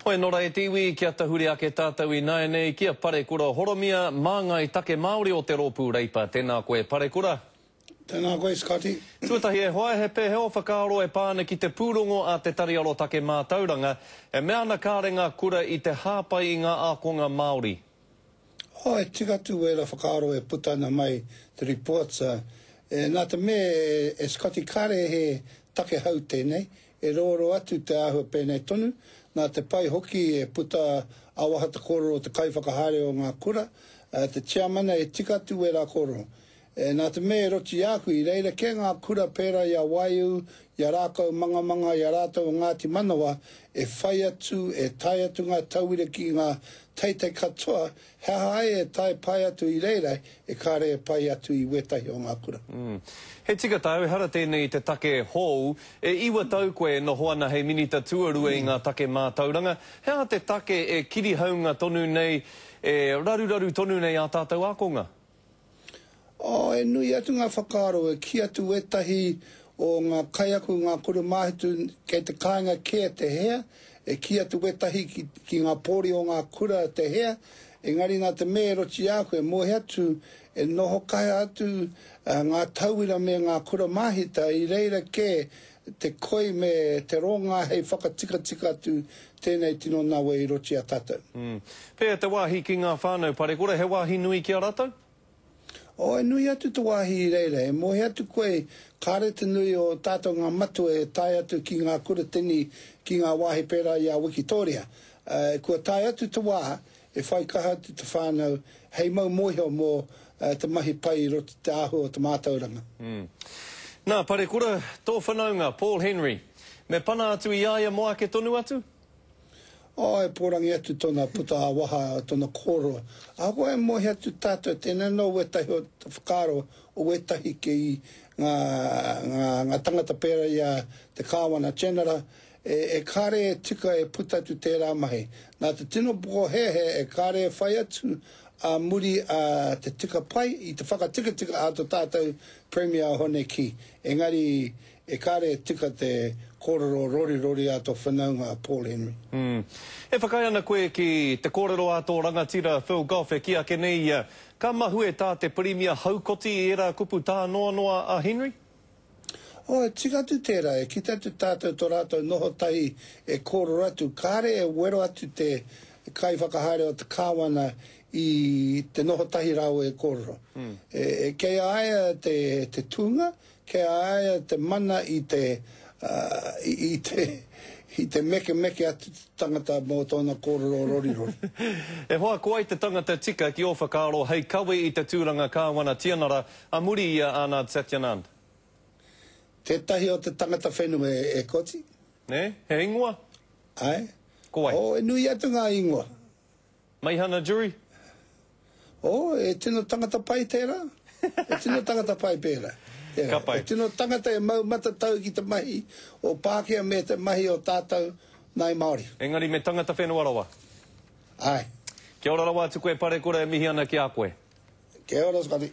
Hoi anō rā e te iwi, kia tahuri ake tātou ināianei ki a Parekura Horomia, māngai take Māori o te Rōpū Reipa. Tēnā koe Parekura. Tēnā koe Scotty. Tuatahi e hoa, he pēhea ō whakaaro e pā ana ki te pūrongo a Te Tari Arotake Mātauranga e mea ana kāre ngā kura i te hāpai i ngā ākonga Māori? Oh, e tika atu wēra whakaaro e puta ana mai te reports, e, nā te mea e Scotty kāre he take hau tēnei, E rōrō atu te āhua pēnei tonu, nā te pai hoki e puta ā-waha te kōrero o te kaiwhakahaere o ngā kura, te tiamana e tika atu wērā kōrero. E, nā te mea e roti i a koe, i reira kē ngā kura pērā i a Waiū, i a Rākau Mangamanga, i a rātou o Ngāti Manawa, e whai atu, e tae atu ngā tauira ki ngā teitei katoa, He aha ai e tae pai atu i reira, e kāre e pai atu i wētahi o ngā kura? He tika tāu, ehara tēnei i te take hou. E iwa tau koe e noho ana hei Minita Tuarua i ngā take mātauranga. He aha te take e kirihaunga tonu nei, e raruraru tonu nei ā tātou ākonga? Oh, e nui atu ngā whakaaro, e kī atu wētahi o ngā kaiako i ngā kura māhitu kei te kāinga kē te hea, e kī atu wētahi ki, ki ngā pōri o ngā kura te hea, engari nā te mea e roti a koe, moe atu, e noho kaha atu ngā tauira me ngā kura māhita i reira kē te koi me te rongā hei whakatikatika atu tēnei tino nawe i roti a tātou. Mm. Pēhea te wāhi ki ngā whānau parekura, he wāhi nui ki a rātou? Oh, e nui atu te wāhi i reira. E moe atu koe, kāre te nui o tātou ngā matua e tae atu ki ngā kura tini, ki ngā wāhi pērā i a Wikitōria. Uh, kua tae atu te wā e whai kaha atu te whānau hei mau mōhio mō te mahi pai i roto te āhua o te mātauranga. Mm. Nā, Parekura, tō whanaunga, Paul Henry, me pana atu i a ia mō ake tonu atu? Oh, e pōrangi atu tōna puta ā-waha, tōna kōrero. Ahakoa e moe atu tātou, tēnei anō wētahi o te whakaaro o wētahi ki ngā, ngā, ngā tangata pērā i a te Kāwana Tianara, e, e kāre e tika e puta atu tērā mahi. Nā te tino pōhēhē e kāre e whai atu ā muri a te tika pai i te whakatikatika a to tātou Premier a Hone Kī. Engari, E kare e tika te korero rorirori a to whanaunga a Paul Henry. Mm. E whakaae ana koe ki te kōrero a tō rangatira Phil Goff e kī ake nei ia, ka mahue tā te Pirimia haukoti i ērā kupu tānoanoa a Henry? Oh, e tika atu tērā, e kite atu tātou to rātou noho tahi e kōrero atu, kāre e wero atu te kaiwhakahaere o te kāwana i te noho tahi rāua e kōrero. E, e, kei a ia te, te tūnga, Kei a ia te mana i te, i te, i te mekemeke atu te tangata mō tōna kōrero rorirori. E hoa, ko wai te tangata tika ki ō whakaaro hei kawe i te tūranga Kāwana Tianara a muri i a Anand Satyanand? Tētahi o te tangata whenua e Koti. Nē? He ingoa? Āe. Ko wai? Oh, e nui atu ngā ingoa. Meihana Jury? Oh, e tino tangata pai tērā. E tino tangata pai pērā. Tērā. Ka pai. E tino tangata e mau matatau ki te mahi o Pākehā me te mahi o tātou Ngāi Māori. Engari me tangata whenua rawa. Āe. Kia ora rawa atu koe Parekura e mihi ana ki a koe. Kia ora Scotty.